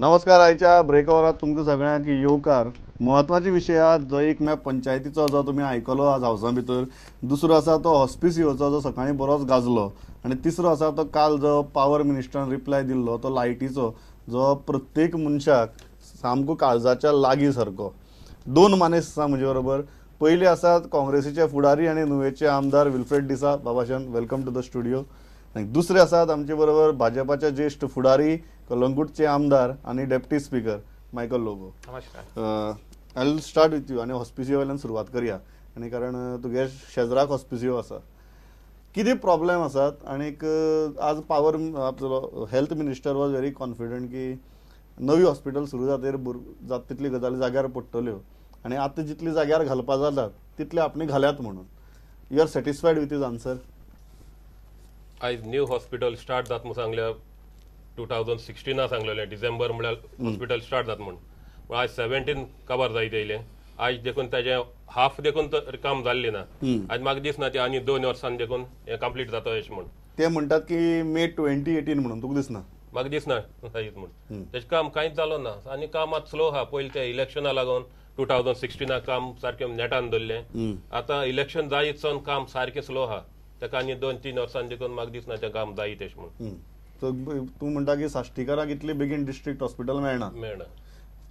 नमस्कार. आयच्या ब्रेकआवरात तुमकां सगळ्यांक येवकार. म्हत्वाचे विशय आहा जो एक म्हळ्यार पंचायतीचो जो तुमी आयकलो आज हावसा भितर, दुसरो आसा तो हॉस्पिसियोचो जो सकाळीं बरोच गाजलो, आनी तिसरो आसा तो काल जो पावर मिनिस्टरान रिप्लाय दिल्लो तो लायटीचो, जो प्रत्येक मनशाक सामको काळजाच्या लागीं सारको. दोन मानेस्त आसा म्हजे बरोबर. पयले आसात काँग्रेसीचे फुडारी आनी नुवेचे आमदार विल्फ्रेड डिसा. बाबाशान, welcome to the studio. दुसरे आसात आमचे बरोबर भाजपाचे ज्येष्ठ फुडारी, कलंगूटचे आमदार आनी डेप्टी स्पीकर मायकल लोबो. नमस्कार. I will start with you आनी हॉस्पिसियो वयल्यान सुरवात करया, आनी कारण तुगे शेजराक हॉस्पिसियो आसा. कितें प्रॉब्लेम आसात आनीक आज पावर आपलो health minister was very confident की नवी हॉस्पिटल सुरू जातकीर जाता तितली गजाली जाग्यार पडटल्यो आनी आतां जितली जाग्यार घालपा जातात तितले आपणे घाल्यात म्हणून. You are satisfied with his answer? आयज न्यू हॉस्पिटल स्टार्ट जात म्हूण सांगल्या, 2016 सांगलेलें डिसेंबर म्हळ्यार हॉस्पिटल स्टार्ट जात म्हूण, पूण आयज 17 काबार जायत येयलें. आयज देखून ताजें हाफ देखून तर काम जाल्लें ना. आयज म्हाका दिसना तें आनी 2 वर्सान देखून हें कंप्लीट जाता अशें म्हूण. ते म्हणटात की मे 2018 म्हणून, तुका दिसना? म्हाका दिसना जायत म्हूण. तेजें काम कांयच जालो ना आनी काम आतां स्लो आहा. पयलीं तें इलेक्शना लागून 2016 काम सारकें नेटान धरलें, आतां इलेक्शन जायत सावन काम सारकें स्लो आहा. ताका आनी 2-3 वर्सान देखून म्हाका दिसना तें काम जायत अशें म्हूण. तूं म्हणटा की साश्टीकाराक इतले बेगीन डिस्ट्रिक्ट हॉस्पिटल मेळना? मेळना.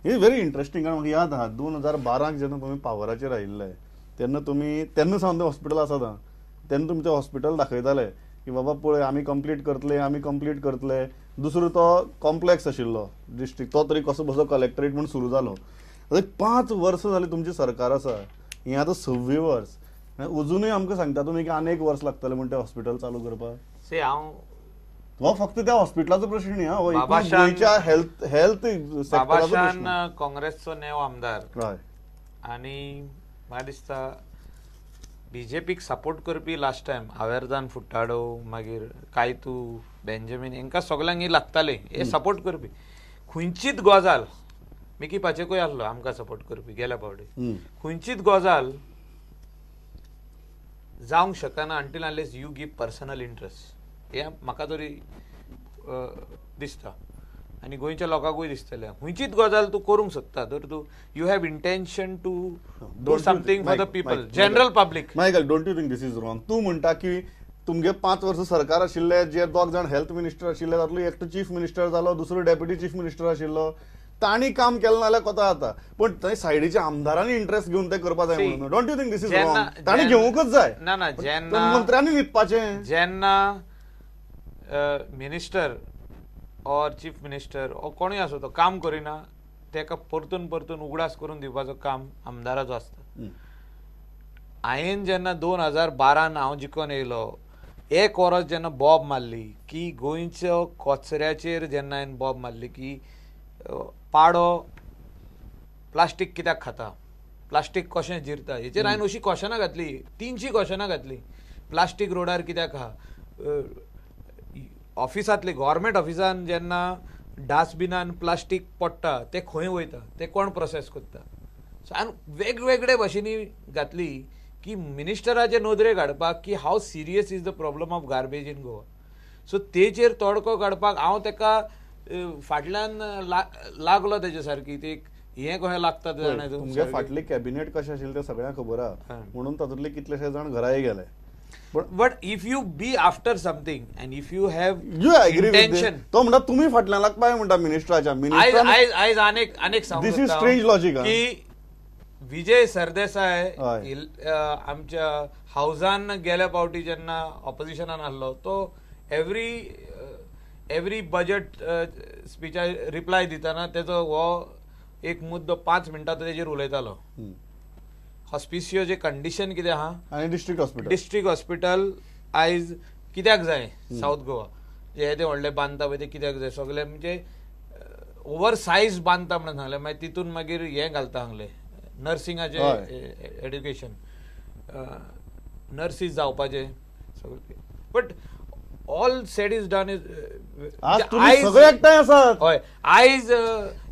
हे व्हेरी इंट्रस्टींग, कारण म्हाका याद आहा 2012 जेन्ना तुमी पावराचेर आयिल्ले तेन्ना तुमी तेन्ना सावन तें हॉस्पिटल आसा तेन्ना तुमी तें हॉस्पिटल दाखयताले की बाबा पळय आमी कंप्लीट करतले, आमी कंप्लीट करतले. दुसरो तो कॉम्प्लेक्स आशिल्लो डिस्ट्रिक्ट, तो तरी कसो बसो कलेक्टरेट म्हूण सुरू जालो. आतां 5 वर्सां जालीं तुमचें सरकार आसा, हें आतां 6वें वर्स, अजुनूय आमकां सांगता तुमी की आनी 1 वर्स लागतलें म्हूण तें हॉस्पिटल चालू करपाक. सी, हांव हो फक्त त्या हॉस्पिटलाचो प्रश्न न्ही, हो गोंयच्या हेल्थ हेल्थ सेक्टराचो प्रश्न. काँग्रेसचो नेव आमदार आनी म्हाका दिसता बीजेपीक सपोर्ट करपी लास्ट टायम आवेरदान फुटाडो, मागीर कायतू, बेंजामीन, हांकां सगल्यांक ही लागताले हे सपोर्ट करपी. खंयचीच गजाल, मिकी पाचेकूय आसलो आमकां सपोर्ट करपी गेल्या फावटी, खंयचीच गजाल जावंक शकना until unless you give personal interest. हें म्हाका तरी दिसता आनी गोंयच्या लोकांकूय दिसतलें. खंयचीच गजाल तूं करूंक शकता तर तूं you have intention to do something for the people, general public. Michael, don't you think this is wrong? तूं म्हणटा की तुमगे 5 वर्सां सरकार आशिल्ले, जे 2 जाण हेल्थ मिनिस्टर आशिल्ले, तातूंतलो एकटो चीफ मिनिस्टर जालो, दुसरो डेप्युटी चीफ मिनिस्टर आशिल्लो, तांणी काम केलें नाल्यार कोता जाता, पूण थंय सायडीच्या आमदारांनी इंट्रस्ट घेवन तें करपा जाय म्हणून. Don't you think this is wrong? तांणी घेवंकच जाय. ना ना, जेन्ना मंत्र्यांनी न्हिदपाचें, जेन्ना मिनिस्टर ऑर चीफ मिनिस्टर ओ कोणूय आसूं तो काम करिना, ताका परतून परतून उगडास करून दिवपाचो काम आमदाराचो आसता. हांवें जेन्ना 2012 हांव जिखून येयलो, 1 वरस जेन्ना बॉब मारली की गोंयच्या कचऱ्याचेर, जेन्ना हांवें बॉब मारली की पाडो प्लास्टीक कित्याक खाता, प्लास्टीक कशें जिरता, हेचेर हांवें अशी क्वेशनां घातली, 300 क्वेशनां घातली. प्लास्टीक रोडार कित्याक आहा, ऑफिसांतले गव्हर्मेंट ऑफिसान जेन्ना डस्टबिनान प्लास्टीक पडटा तें खंय वयता, तें कोण प्रोसेस करता. सो हांवें वेगवेगळे भाशेंनी घातली की मिनिस्टराचे नदरेक हाडपाक की how serious is the problem of garbage in Goa. So तेचेर तोडको काडपाक हांव ताका फाटल्यान लागलो तेजे सारकी, ते हें कशें लागता तें जाणा. तुमगे फाटली कॅबिनेट कशें आशिल्लें तें सगळ्यांक खबर आहा, म्हणून तातूंतले कितलेशे जाण घराय गेले. But if you be after something and if you have you agree intention, तो म्हणटा तुमी फाटल्यान लागपाय म्हणटा मिनिस्टराच्या. आयज आयज अनेक अनेक सांगू this is strange logic की विजय सरदेसाय आमच्या हावजान गेल्या फावटी जेन्ना ऑपोजिशनान आसलो तो एवरी बजेट स्पिचा रिप्लाय दितना तेजो हो एक मुद्दो 5 मिनटां तो तेजेर उलयतालो. हॉस्पिसियो जे कंडिशन कितें आहा आनी डिस्ट्रिक्ट हॉस्पिटल, डिस्ट्रिक्ट हॉस्पिटल आयज कित्याक जाय सावथ गोवा, जे येदे व्हडले बांदता पळय ते कित्याक जाय, सगळे म्हणजे ओवर सायज बांदता म्हणून सांगलें, मागीर तितून मागीर हें घालता सांगलें नर्सिंगाचें एड्युकेशन, नर्सीस जावपाचें सगळें. But all said is done is हय. आयज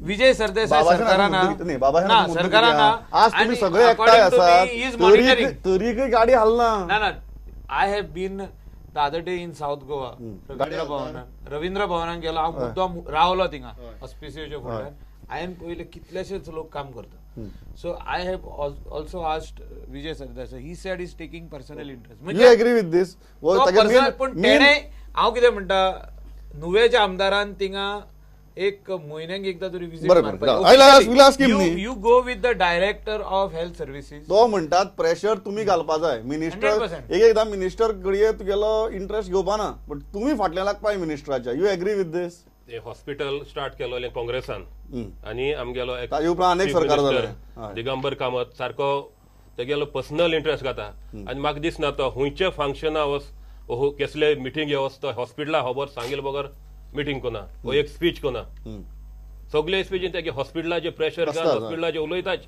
विजय सरदेसाय सरकारान सरकारान तरीकय गाडी हालना. ना ना, I have been the The other day in South Goa Ravindra भवनान गेलो हांव, मुद्दम रावलो थिंगा ऑस्पिसियोच्या फुडल्यान. हांवें पयले कितलेशेच लोक काम करता. So I have also asked Vijay Sardesai, he said is taking personal interest. You agree with this? पूण तेणें हांव कितें म्हणटा, नुवेच्या आमदारान थिंगा एक म्हयन्याक एकदा तरी विजीट मारपाक. You go with the director of health services. तो म्हणटात प्रेशर तुमी घालपा जाय. मिनिस्टर एक एकदा मिनिस्टर घडये तुगेलो इंट्रस्ट घेवपा ना, बट तुमी फाटल्यान लागपा मिनिस्टराच्या. You agree with this? Hospital start केलोलें काँग्रेसान आनी आमगेलो दिगंबर कामत सारको तेगेलो पर्सनल इंट्रस्ट घेता आनी म्हाका दिसना तो खंयचे फंक्शना वच कसले मिटींगे वच तो हॉस्पिटला खबर सांगेल बगर मिटींग कोना वो एक स्पीच कोना. सगळे स्पीचीन तेगे हॉस्पिटलाचे प्रेशर घाल, हॉस्पिटलाचे उलयताच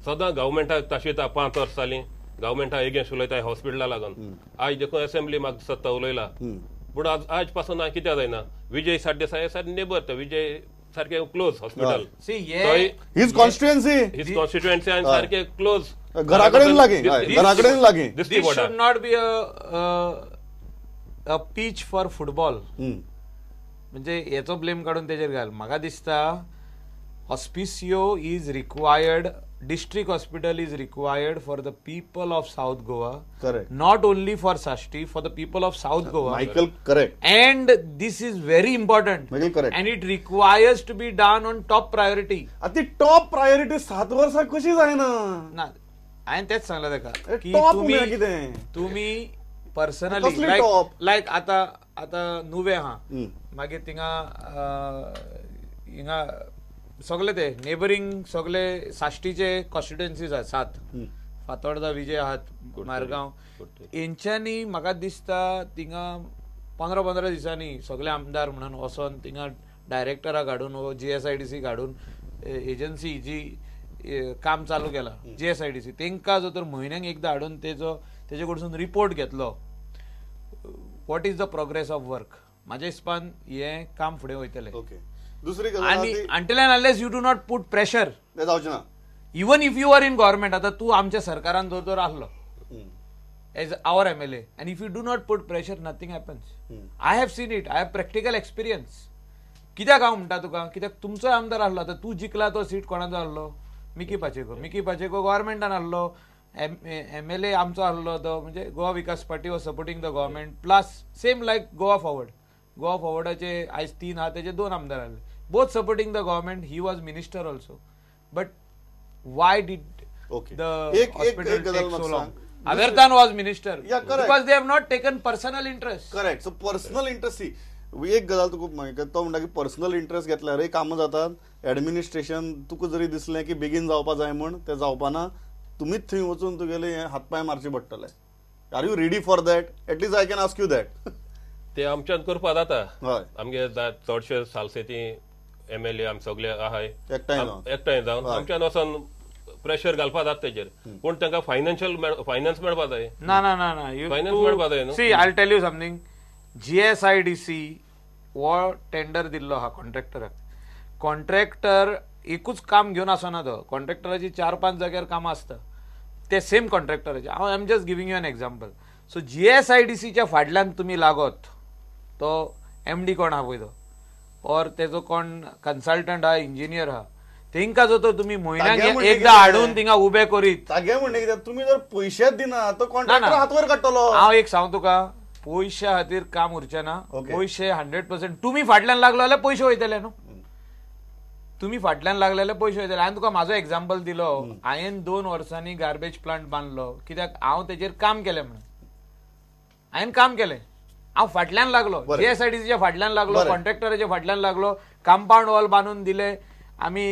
सदां गव्हर्मेंटाक ताशेता. 5 वर्स जालीं गव्हर्मेंटा एगेन्स्ट उलयता हॉस्पिटला लागून. आयज देखून असेंब्ली म्हाका सत्ता उलयला, पूण आज पासून हांवें कित्याक जायना. विजय सरदेसाय सर नेबर, तो विजय सारके close hospital, his constituency, his constituency आनी सारके क्लोज, घरा कडेन लागीं, घरा कडेन लागीं. This should not be a pitch for football. म्हणजे हेचो ब्लेम काडून तेजेर घाल. म्हाका दिसता Hospicio is required, district hospital is required for the people of South Goa. Correct. Not only for Sashti, for the people of South Goa. Michael, correct. And this is very important. Michael, correct. And it requires to be done on top priority. आतां top priority 7 वर्सां कशी जायना? ना, हांवें तेच सांगलां ताका की तुमी पर्सनली लायक आतां आतां नुवें आहा, मागीर थिंगा हिंगा सगळे ते नेबरींग सगळे साश्टीचे कॉन्स्टिट्युएन्सीज आहात 7, फातोर्डा, विजय आहात, मारगांव, हेंच्यांनी म्हाका दिसता थिंगा 15-15 दिसांनी सगळे आमदार म्हणून वचोन थिंगा डायरेक्टराक हाडून वो GSIDC हाडून एजन्सी जी काम चालू केला GSIDC तेंकां जर तर म्हयन्याक एकदां हाडून तेजो तेजे कडसून रिपोर्ट घेतलो what is the progress of work, म्हाज्या हिसपान हें काम फुडें वयतलें. दुसरी आनी until and unless you do not put pressure जावचें ना. Even if you are in government, आतां तूं आमच्या सरकारान जर तर आसलो as our MLA, and if you do not put pressure nothing happens. I have seen it, I have practical experience. कित्याक हांव म्हणटा तुका, कित्याक तुमचोय आमदार आसलो, आतां तूं जिखला तो सीट कोणाचो आसलो? Mickey Pacheco. मिकी पाचेको गव्हर्मेंटान आसलो, MLA आमचो आसलो तो, म्हणजे Goa Vikas party was supporting the government. Plus same like Goa forward, Goa फॉरवर्डाचे आयज 3 आहा, तेजे 2 आमदार आसले, both supporting the government. He was minister also, but why did the hospital take so long? Avertano was minister because they have not taken personal interest. Correct. So personal interest, see एक गजाल तुका मागीर तो म्हणटा की personal interest घेतल्यारय कामां जातात. Administration तुका जरी दिसलें की बेगीन जावपा जाय म्हूण, तें जावपाना, तुमीच थंय वचून तुगेले हातपांय मारचे पडटले. Are you ready for that? At least I can ask you that. ते आमच्यान करपा जाता. हय, आमगे चडशे सालसेती MLA आमी सगळे आहाय एकठांय जावन आमच्यान वचोन प्रेशर घालपा जाता तेजेर, पूण तांकां फायनान्शियल फायनान्स मेळपा जाय. ना ना ना ना, फायनान्स मेळपा जाय न्हू. See I tell you something, GSIDC हो टेंडर दिल्लो आहा कॉन्ट्रॅक्टराक. कॉन्ट्रॅक्टर एकूच काम घेवन आसना तो, कॉन्ट्रॅक्टराची 4-5 जाग्यार कामां आसता ते सेम कॉन्ट्रॅक्टराचे. हांव I am just giving you an example. So GSIDCच्या फाटल्यान तुमी लागत, तो MD कोण आहा पळय तो, ऑर तेजो कोण कन्सल्टंट आहा, इंजिनियर आहा, तेंकां जर तर तुमी म्हयन्याक एकदां हाडून थिंगा उबे करीत. तागे म्हणणें कितें, तुमी जर पयशेच दिना तो कॉन्ट्रॅक्टर हात वयर काडटलो. हांव एक सांग तुका, पयशा खातीर काम उरचें ना. पयशे 100% तुमी फाटल्यान लागलो जाल्यार पयशे वयतले न्हू, तुमी फाटल्यान लागले जाल्यार पयशे वयतले. हांवें तुका म्हाजो एग्जाम्पल दिलो, हांवें 2 वर्सांनी गार्बेज प्लांट बांदलो कित्याक हांव तेजेर काम केलें म्हणून. हांवें काम केलें, हांव फाटल्यान लागलो, GSIDCच्या फाटल्यान लागलो, कॉन्ट्रॅक्टराच्या फाटल्यान लागलो, कंपाउंड वॉल बांदून दिले आमी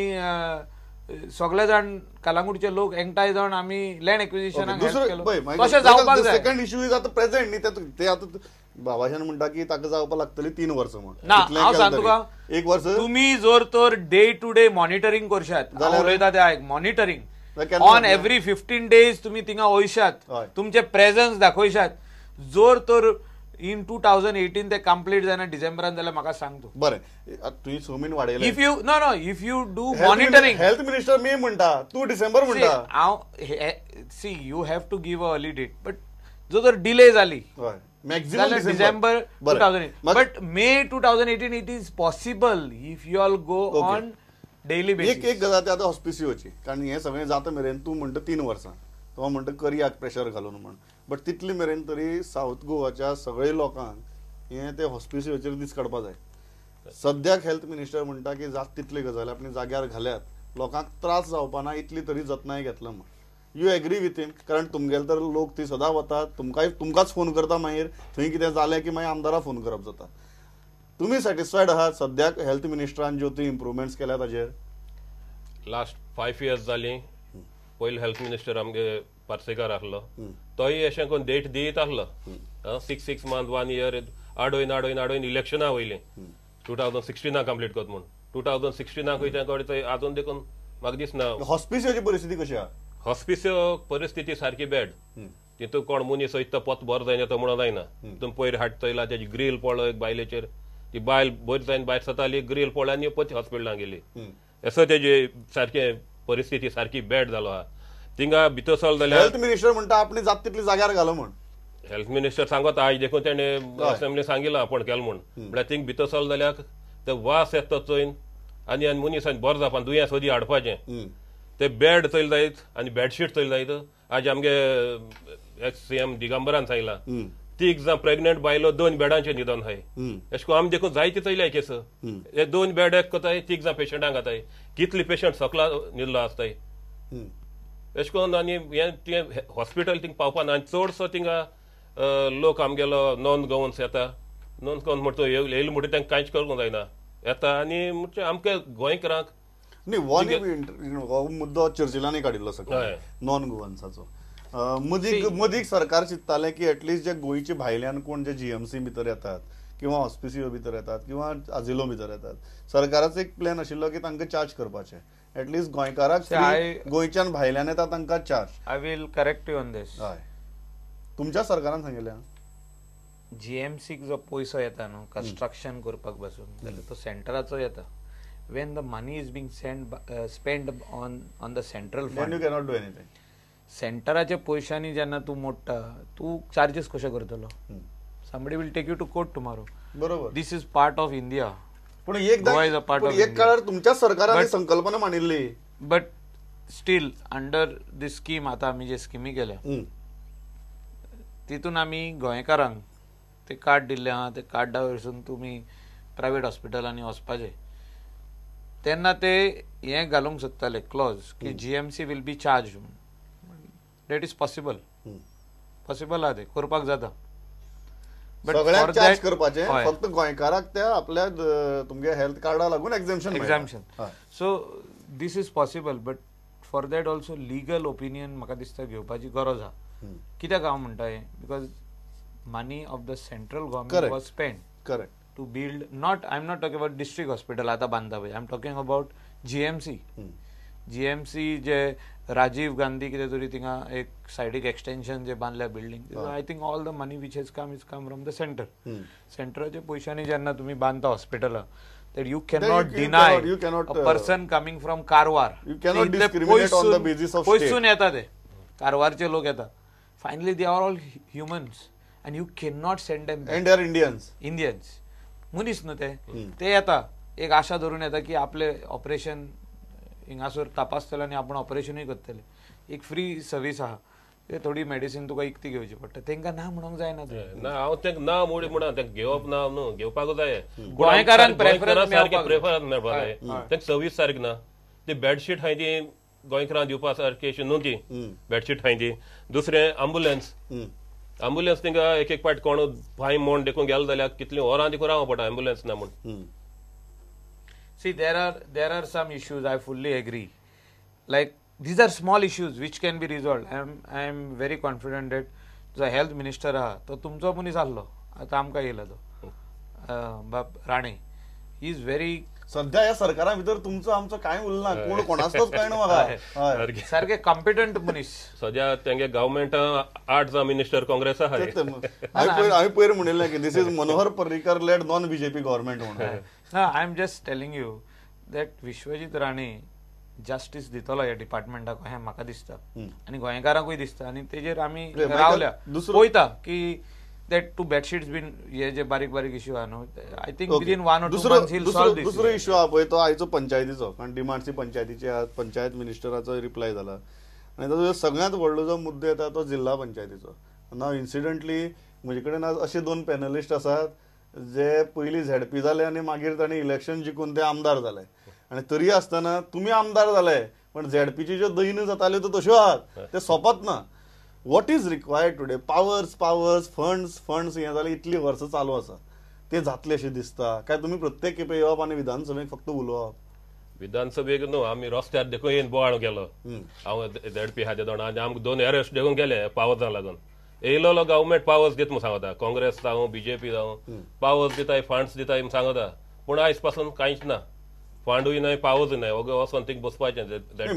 सगळे जाण, कलांगूटचे लोक एकठांय जावन आमी लँड एक्विजिशनाक हेल्प केलो. तशें जावपाक जाय. सेकंड इश्यू is आतां प्रेझेंट न्ही, ते आतां बाबाशान म्हणटा की ताका जावपाक लागतली 3 वर्सां म्हूण. ना, हांव सांग तुका, 1 वर्स तुमी जर तर डे टू डे मॉनिटरींग करशात, उलयता ते आयक, मॉनिटरींग ऑन एवरी 15 डेज तुमी थिंगा वयशात, तुमचे प्रेझन्स दाखयशात. जर तर इन 2018 ते कंप्लीट जायना डिसेंबरान जाल्यार म्हाका सांग तूं. बरें, तुवें 6 म्हयने वाडयले. If you no no, if you do monitoring, health minister May म्हणटा, तूं डिसेंबर म्हणटा. हांव see you have to give a early date, but जर तर डिले जाली Maximum December 2018. But May 2018 it is possible if you all go on daily basis. एक एक गजाल आतां हॉस्पिसियोची, कारण हें सगळें जाता मेरेन तूं म्हणटा 3 वर्सां, तो म्हणटा करया प्रेशर घालून म्हण, बट तितले मेरेन तरी सावथ गोवाच्या सगळे लोकांक हें ते हॉस्पिसियोचेर दीस काडपा जाय. सद्याक हेल्थ मिनिस्टर म्हणटा की जात तितली गजाली आपली जाग्यार घाल्यात, लोकांक त्रास जावपा ना इतली तरी जतनाय घेतला म्हण. You agree with him? कारण तुमगेले तर लोक ती सदां वतात, तुमकांय तुमकांच फोन करता, मागीर थंय कितें जालें की मागीर आमदारा फोन करप जाता. तुमी सॅटिस्फायड आहात सद्याक हेल्थ मिनिस्टरान ज्यो ती इम्प्रुवमेंट्स केल्या ताजेर? लास्ट 5 इयर्स जालीं. पयलो हेल्थ मिनिस्टर आमगे पार्सेकार आसलो, तोय अशें करून डेट दीत आसलो, 6 6 मंथ 1 इयर आडोयन आडोयन आडोयन इलेक्शनां वयलीं. 2016 कंप्लीट करत म्हूण 2016 तें कडेन आजून देखून म्हाका दिसना. हॉस्पिसियोची परिस्थिती कशी आहा? हॉस्पिसियो परिस्थिती सारकी बॅड. तितून कोण मनीस वयता पोत बरो जायना तो म्हणून जायना. तितून पयर हाडटा चोयला तेजी ग्रील पडलो एक बायलेचेर, ती बायल बरी जायन भायर सरताली, ग्रील पडली आनी परती हॉस्पिटलान गेली. असो तेजी सारकें परिस्थिती सारकी बॅड जालो आहा. थिंगा भितर सरलो जाल्यार हेल्थ मिनिस्टर म्हणटा आपणे जात तितली जाग्यार घालो म्हण. हेल्थ मिनिस्टर सांगता आयज देखून तेणें असेंब्ली सांगिलां आपूण केलें म्हूण. म्हळ्यार थिंग भितर सरलो जाल्यार ते वास येता चोयन आनी आनी मनीस बरो जावपा दुयेंस सोदी हाडपाचें. ते बेड चोयले जायत आनी बेडशीट चोयले जायत. आज आमगे एक्स सीएम दिगंबरान सांगलां 3 जाण प्रेग्नंट बायलो 2 बेडांचेर न्हिदोन आहाय. अशें करून आमी देखून जायते चोयल्या केस, हे 2 बेड एक कोताय 3 जाण पेशंटांक घाताय, कितले पेशंट सकला न्हिदलो आसताय. अशें करून आनी हें तें हॉस्पिटल थिंग पावपा ना. आनी चडसो थिंगा लोक आमगेलो नॉन गोवन्स येता. नॉन गोवन्स म्हणटा येयले म्हणटा तांकां कांयच करूंक जायना, येता आनी म्हणजे आमकां गोंयकारांक न्ही. हो मुद्दो चर्चिलांनी काडिल्लो सगळो नॉन गोवन्साचो. मदीक सरकार चिंततालें की एटलिस्ट जे गोंयचे भायल्यान कोण जे जीएमसी भितर येतात किंवा हॉस्पिसियो भितर येतात किंवा आजिलो भितर येतात, सरकाराचो एक प्लॅन आशिल्लो की तांकां चार्ज करपाचें, एटलिस्ट गोंयकाराक गोंयच्यान भायल्यान येता तांकां charge. I will correct you on this. हय, तुमच्या सरकारान सांगिल्लें. जीएमसीक जो पयसो येता न्हू कन्स्ट्रक्शन करपाक बसून, जाल्यार तो सेंटराचो येता. When the money is being spent on the central fund, then you cannot do anything. सेंटराच्या पयशांनी जेन्ना तूं मोडटा, तूं चार्जीस कशें करतलो? Somebody will take you to court tomorrow. बरोबर. This is part of India. पूण एक काळार तुमच्या सरकारान संकल्पना मांडिल्ली. But still under this scheme, आतां आमी जे स्किमी केल्या तितून आमी गोंयकारांक ते कार्ड दिल्लें आहा, ते कार्डा वयरसून तुमी प्रायवेट हॉस्पिटलांनी वचपाचें. तेन्ना ते हें घालूंक सोदताले क्लॉज की जीएमसी will be charge म्हूण. That is possible, possible आहा, तें करपाक जाता. सगळ्यांक चार्ज करपाचें, फक्त गोंयकाराक त्या आपल्या तुमगे हेल्थ कार्डा लागून exemption. Exemption. So this is possible, but for that also legal opinion म्हाका दिसता घेवपाची गरज आहा. कित्याक हांव म्हणटा हें, because money of the central government was spend. Correct. To build, not, I am not talking about district hospital आता बांधता पळय, I am talking about GMC. GMC जे राजीव गांधी कितें तरी थिंगा एक सायडीक एक्सटेन्शन जे बांदल्या building, I think all the money which has come is come from the centre. सेंटराच्या पयशांनी जेन्ना तुमी बांदता हॉस्पिटलां, that you cannot deny a person coming from Karwar. पयसून येता ते कारवारचे लोक येता. Finally they are all humans and you cannot send them. And they are Indians. Indians मनीस न्हू ते, ते येता एक आशा धरून येता की आपले ऑपरेशन हिंगासर तपासतले आनी आपूण ऑपरेशनूय करतले. एक फ्री सर्वीस आहा, ते थोडी मेडिसीन तुका इकती घेवची पडटा, तांकां ना म्हणूंक जायना. ना हांव तेंका ना मोडी म्हणा, तेंका घेवप ना न्हू, घेवपाकूच जाय. गोंयकारांक प्रेफरन्स मेळपाक जाय. तेंका सर्वीस सारकी ना. ती बेडशीट हाय ती गोंयकारांक दिवपा सारकी अशी न्हू ती बेडशीट हाय ती. दुसरें एम्बुलन्स, एम्बुलन्स तिंगा एक एक पाट कोण भाय म्हण देखून गेलो जाल्यार कितलीं वरां देखून रावंक पडटा एम्बुलन्स ना म्हूण. See, there are some issues, I fully agree. Like these are small issues which can be resolved. I am very confident that जो हेल्थ मिनिस्टर आहा तो तुमचो मनीस आहलो, आतां आमकां येयला तो बाब राणे, he is very. सध्या ह्या सरकारा भितर तुमचो आमचो कांय उरना, कोण कोणाचोच कांय ना म्हाका. सारके कॉम्पिटंट मनीस. सध्या तेंगे गव्हर्मेंट 8 जाण मिनिस्टर काँग्रेस आहा. हांवें पयर म्हणिल्लें की this is Manohar Parrikar led non BJP government म्हणून. ना, I am just telling you that Vishwajit Rane justice दितलो ह्या डिपार्टमेंटाक हें म्हाका दिसता आनी गोंयकारांकूय दिसता. आनी तेजेर आमी रावल्या, पळयता की That two bedsheets been हे जे बारीक बारीक इश्यू आहा न्हू, I think within 1 or 2 months he'll solve this. दुसरो इश्यू आहा पळय तो आयचो पंचायतीचो, कारण डिमांड्स पंचायतीचे आहात, पंचायत मिनिस्टराचो रिप्लाय जाला आनी ताचो सगळ्यांत व्हडलो जो मुद्दो येता तो जिल्हा पंचायतीचो. नाव इन्सिडंटली म्हजे कडेन आज अशे 2 पॅनलिस्ट आसात जे पयलीं झेडपी जाले आनी मागीर तांणी इलेक्शन जिखून ते आमदार जाले, आनी तरी आसतना तुमी आमदार जाले पण झेडपीच्यो ज्यो दैन्य जाताल्यो त्यो तश्यो आहात, ते सोंपत ना. What is required today? Powers, powers, funds, funds हें जालें इतलीं वर्सां चालू आसा, ते जातले अशें दिसता काय तुमी प्रत्येक खेपे येवप आनी विधानसभेक फक्त उलोवप? विधानसभेक न्हू, आमी रस्त्यार देखून येवन बोवाळ केलो हांव झेडपी आहा ते दोन, आनी आमकां 2 एरेस्ट देखून केले पावर्सां लागून. येयलो गव्हर्मेंट पावर्स दिता म्हूण सांगता, काँग्रेस जावं बीजेपी जावं, पावर्स दिताय, फंड्स दिताय म्हूण सांगता, पूण आयज पासून कांयच ना, फंडूय नाय, पावर्सूय नाय, ओगे वचोन थिंग बसपाचें.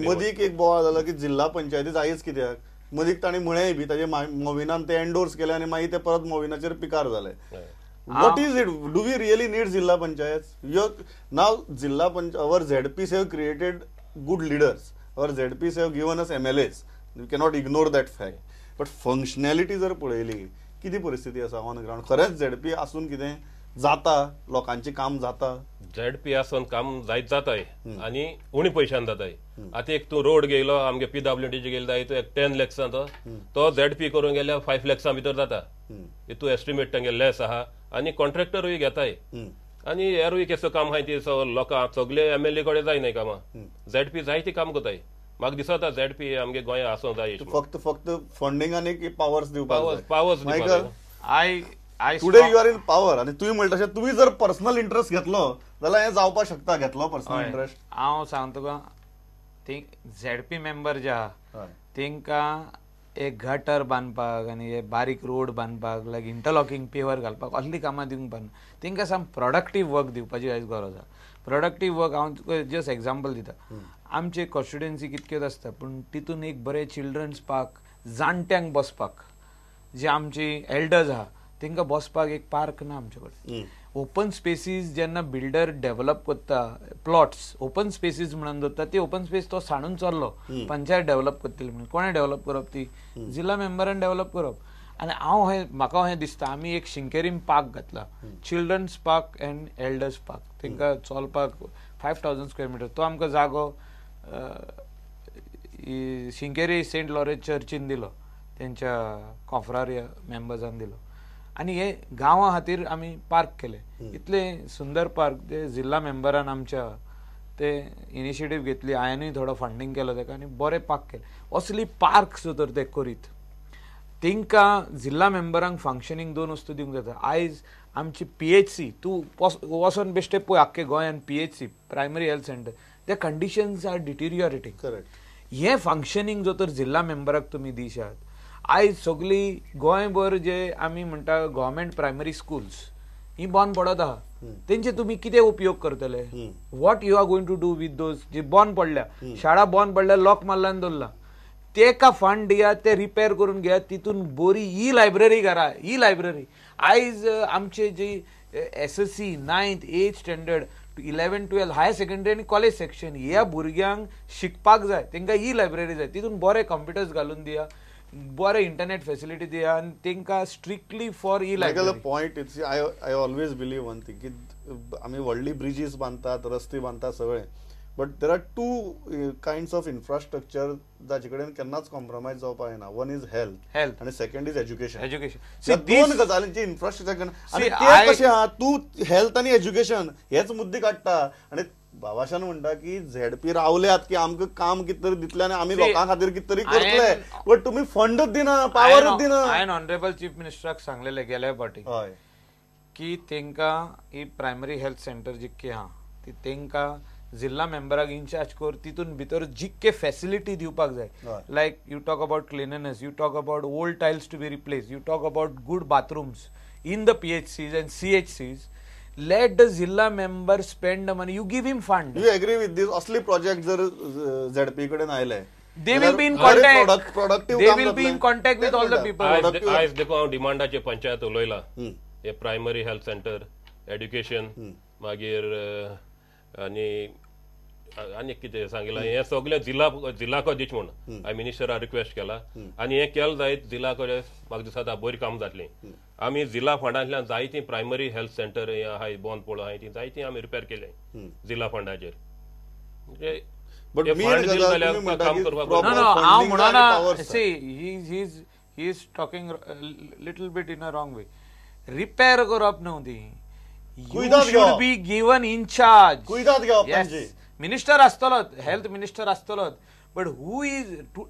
मदीं एक बोवाळ जालो की जिल्हा पंचायती जायच कित्याक, मदीं तांणी म्हळेंय बी ताजे मोविनान ते एन्डोर्स केले आनी मागीर ते परत मोविनाचेर पिकार जाले. What is it? Do we really need zilla panchayat? Now zilla panchayat, our ZPs have created good leaders, our ZPs have given us MLAs, you cannot ignore that fact. But functionality जर पळयली कितें परिस्थिती आसा on ground? खरेंच ZP आसून कितें जाता, लोकांचें काम जाता? झेडपी आसून काम जायत जाताय आनी उणी पयशान जाताय. आतां एक तूं रोड गेलो आमगे पीडब्ल्यूडीचे गेलो जाय, एक 10 लॅक्सां तो झेडपी करूंक गेल्यार 5 लॅक्सां भितर जाता. हितू एस्टिमेट तांगे लेस आहा आनी कॉन्ट्रॅक्टरूय घेताय आनी हेरूय केसो काम आहाय ती लोकां सगळे एमएलए कडेन जायनाय कामां, झेडपी जायती काम करताय. म्हाका दिसता झेडपी आमगे गोंया आसूंक जाय, फक्त फक्त फंडींग आनी पावर्स दिवपाक. पावर्स दिवपाक. I today you are in power आनी तुवें म्हणटा तशें तुमी जर पर्सनल इंट्रस्ट घेतलो जाल्यार हें जावपाक शकता. घेतलो पर्सनल इंट्रस्ट? हांव सांगता तुका, ती झेडपी मेंबर जे आहा तेंकां एक गटर बांदपाक आनी हे बारीक रोड बांदपाक, लायक इंटरलॉकिंग पेवर घालपाक असलीं कामां दिवंक पडना. तेंकां सम प्रोडक्टीव वर्क दिवपाची आयज गरज आहा. प्रोडक्टीव वर्क हांव तुका जस्ट एग्जाम्पल दिता, आमचे कॉन्स्टिट्युएन्सी कितक्योच आसता पूण तितून एक बरें चिल्ड्रन्स पार्क, जाणट्यांक बसपाक, जे आमची एल्डर्स आहा तेंकां बसपाक एक पार्क ना आमचे कडेन. ओपन स्पेसीस जेन्ना बिल्डर डेव्हलप करता, प्लॉट्स ओपन स्पेसीस म्हणून दवरता, ती ओपन स्पेस तो सांडून चल्लो, पंचायत डेव्हलप करतली म्हणून. कोणें डेव्हलप करप? ती जिल्हा मेंबरान डेव्हलप करप. आनी हांव हें म्हाका हें दिसता, आमी एक शिंकेरीम पार्क घातला, children's park and elders park, तेंकां चलपाक 5000 स्क्वेअर मिटर तो आमकां जागो शिंकेरी सेंट लॉरेन्स चर्चीन दिलो, तेंच्या कॉफ्रारिया मेंबर्सान दिलो. आनी हे गांवा खातीर आमी पार्क केले, इतले सुंदर पार्क ते जिल्हा मेंबरान आमच्या ते इनिशिएटीव घेतली, हांवेनूय थोडो फंडींग केलो ताका आनी बरे पार्क केले. असली पार्क जर ते करीत तेंकां जिल्हा मेंबरांक फंक्शनींग 2 वस्तू दिवंक जाता. आयज आमची पीएचसी तूं वचोन बेश्टे पळय आख्खे गोंयान PHC primary health centre, the conditions are deteriorating. Correct. हें फंक्शनींग जर तर जिल्हा मेंबराक तुमी दिशात, आयज सगळी गोंयभर जे आमी म्हणटा गव्हर्मेंट प्रायमरी स्कुल्स ही बंद पडत आहा, तेंचे तुमी कितें उपयोग करतले? What you are going to do with those जे बंद पडल्या, शाळा बंद पडल्या, लॉक मारला आनी दवरला, तेका फंड दियात, ते रिपेर करून घेयात, तितून बरी ई लायब्ररी करा. ई लायब्ररी आयज आमचे जी SSC 9th 8th standard 11 12 higher secondary आनी कॉलेज सेक्शन ह्या भुरग्यांक शिकपाक जाय, तेंकां ई लायब्ररी जाय, तितून बरे कंप्युटर्स घालून दिया, बरे इंटरनेट फेसिलिटी दिया आनी तेंकां strictly for e library. Point it's I always believe one thing की आमी व्हडली ब्रिजीस बांदतात, रस्ते बांदतात सगळे, but there are 2 kinds of infrastructure जाचे कडेन केन्नाच कॉम्प्रोमायज जावपाक जायना. वन is health आनी सेकंड is education. Education दोन गजालींची इन्फ्रास्ट्रक्चर आनी ते कशें आहा, तूं हेल्थ आनी एज्युकेशन हेच मुद्दे काडटा आनी बाबाशान म्हणटा की झेडपी रावल्यात की आमकां काम कितें तरी दितले आनी आमी लोकां खातीर कितें तरी करतले, बट तुमी फंडच दिना, पावरच दिना. हांवें ऑनरेबल चीफ मिनिस्टराक सांगलेलें गेल्या फावटी की तेंकां ही प्रायमरी हेल्थ सेंटर जितकी आहा ती तेंकां जिल्हा मेंबराक इन्चार्ज कर, तितून भितर जितके फेसिलिटी दिवपाक जाय, like you talk about cleanliness, you talk about old tiles to be replace, you talk about good bathrooms in the PHCs and CHCs, let the zilla member spend the money, you give him fund. You agree with this? असली project जर ZP कडेन आयले, they will be in contact, productive, they will be in contact with all the people. आयज देखून हांव डिमांडाचे पंचायत उलयला, हे primary health centre, education, मागीर आनी आनी कितें सांगिलां हें सगळें जिल्लाको दीच म्हूण हांवें मिनिस्टराक रिक्वेस्ट केला आनी हें केलें जायत जिल्ला कडेन म्हाका दिसता बरी काम जातलीं. आमी जिल्ला फंडांतल्यान जायतीं प्रायमरी हेल्थ सेंटर हें आहाय बंद पडलो आहाय ती जायतीं आमी रिपेर केले जिल्ला फंडाचेर. But main गजाल तुमी म्हणटा की No, no, हांव म्हणना, see, he is talking little bit in a wrong way. Repair करप न्हू ती, you should be given in charge. कुयदाद घेवप तांची. मिनिस्टर आसतलोच, हेल्थ मिनिस्टर आसतलोच, बट who is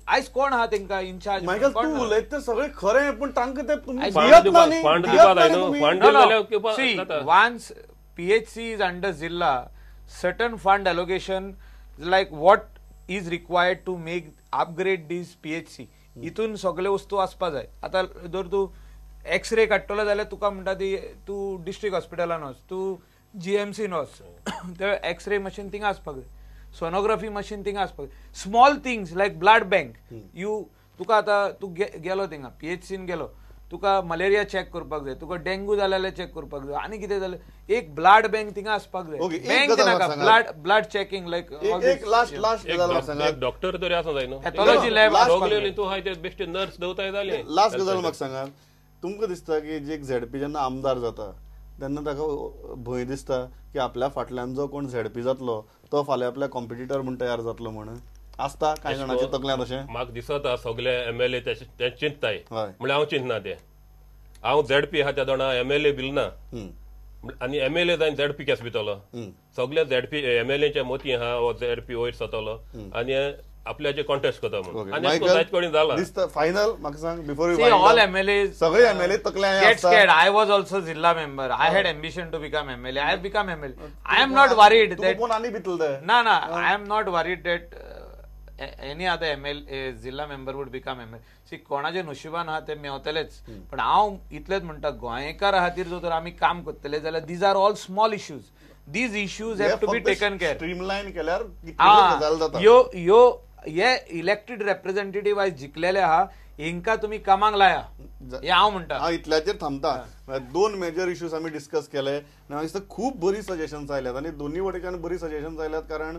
आयज कोण आहा तेंकां इनचार्ज? मायकल तूं उलयता तें सगळें खरें, पूण तांकां तें तुमी. See, once PHC is under Zilla, certain fund allocation like what is required to make upgrade this PHC, इतून सगळे वस्तू आसपा जाय. आतां जर तूं एक्सरे काडटलो जाल्यार तुका म्हणटा ती तूं डिस्ट्रिक्ट हॉस्पिटलान वच, तूं GMC वच, ते एक्सरे मशीन थिंगा आसपाक जाय, सोनोग्राफी मशीन थिंगा आसपाक जाय. Small things like blood bank, you तुका आतां तूं गेलो थिंगा PHCन गेलो, तुका मलेरिया चॅक करपाक जाय, तुका डेंगू जाल्यार चॅक करपाक जाय, आनी कितें जालें एक ब्लड बँक थिंगा आसपाक जाय. बँक नाका, ब्लड चॅकिंग लायक एक डॉक्टर तरी आसूं जाय न्हू, पॅथॉलॉजी लॅब सगळे तूं हाय ते बेश्टे नर्स दवताय जालें. लास्ट गजाल म्हाका सांगात, तुमकां दिसता की जे एक झेडपी जेन्ना आमदार जाता तेन्ना ताका भंय दिसता की आपल्या फाटल्यान जो कोण झेडपी जातलो तो फाल्यां आपल्या कॉम्पिटिटर म्हूण तयार जातलो म्हण आसता कांय जाणांच्या तकल्यांत अशें? म्हाका दिसता सगळे MLA ते चिंतताय, म्हणल्यार हांव चिंतना ते, हांव झेडपी आहा त्या दोणा MLA bill ना आनी MLA जावन झेडपी केस भितलो, सगळे झेडपी MLAच्या मोती आहा हो झेडपी वयर सरतलो आनी आपल्याचे कॉन्टेस्ट करता म्हणून. आनी जायत कडेन जाला दिसता. फायनल म्हाका सांग, बिफोर ऑल MLA सगळे MLA तकल्यांत get scared. I was also Zilla member, I had ambition to become MLA, I have become MLA. I am not worried that कोण आनी भितले ते ना ना, I am not worried that any other MLA Zilla member would become MLA. See, कोणाचे नशिबान आहा ते मेवतलेच, पण हांव इतलेच म्हणटा गोंयकारा खातीर जर आमी काम करतले जाल्यार these are all small issues, these issues have to be taken care. Streamline केल्यार गजाल जाता. यो यो हे इलेक्टेड रेप्रेझेंटेटिव्ह आयज जिखलेले आहा, हेंकां तुमी कामाक लाया हे हांव म्हणटा. हांव इतल्याचेर थांबता. दोन मेजर इश्यूज आमी डिस्कस केले आनी म्हाका दिसता खूब बरी सजेशन्स आयल्यात आनी दोनूय वटेच्यान बरी सजेशन्स आयल्यात, कारण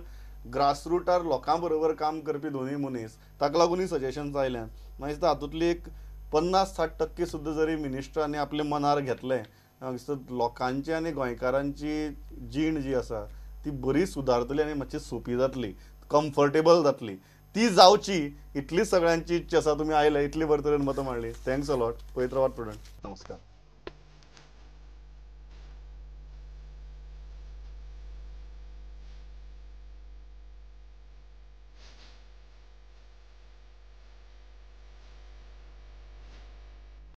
ग्रासरुटार लोकां बरोबर काम करपी दोनूय मनीस, ताका लागूनय सजेशन्स आयल्यात. म्हाका दिसता हातूंतली एक 50-60% सुद्दां जरी मिनिस्टरांनी आपल्या मनार घेतलें, म्हाका दिसता लोकांची आनी गोंयकारांची जीण जी आसा ती बरी सुदारतली आनी मातशी सोंपी जातली, कम्फर्टेबल जातली. ती जावची इतली सगळ्यांची इच्छा आसा. तुमी आयले, इतली बरे तरेन मतां मांडली. Thanks a lot. पळयत रावात प्रुडंट. नमस्कार.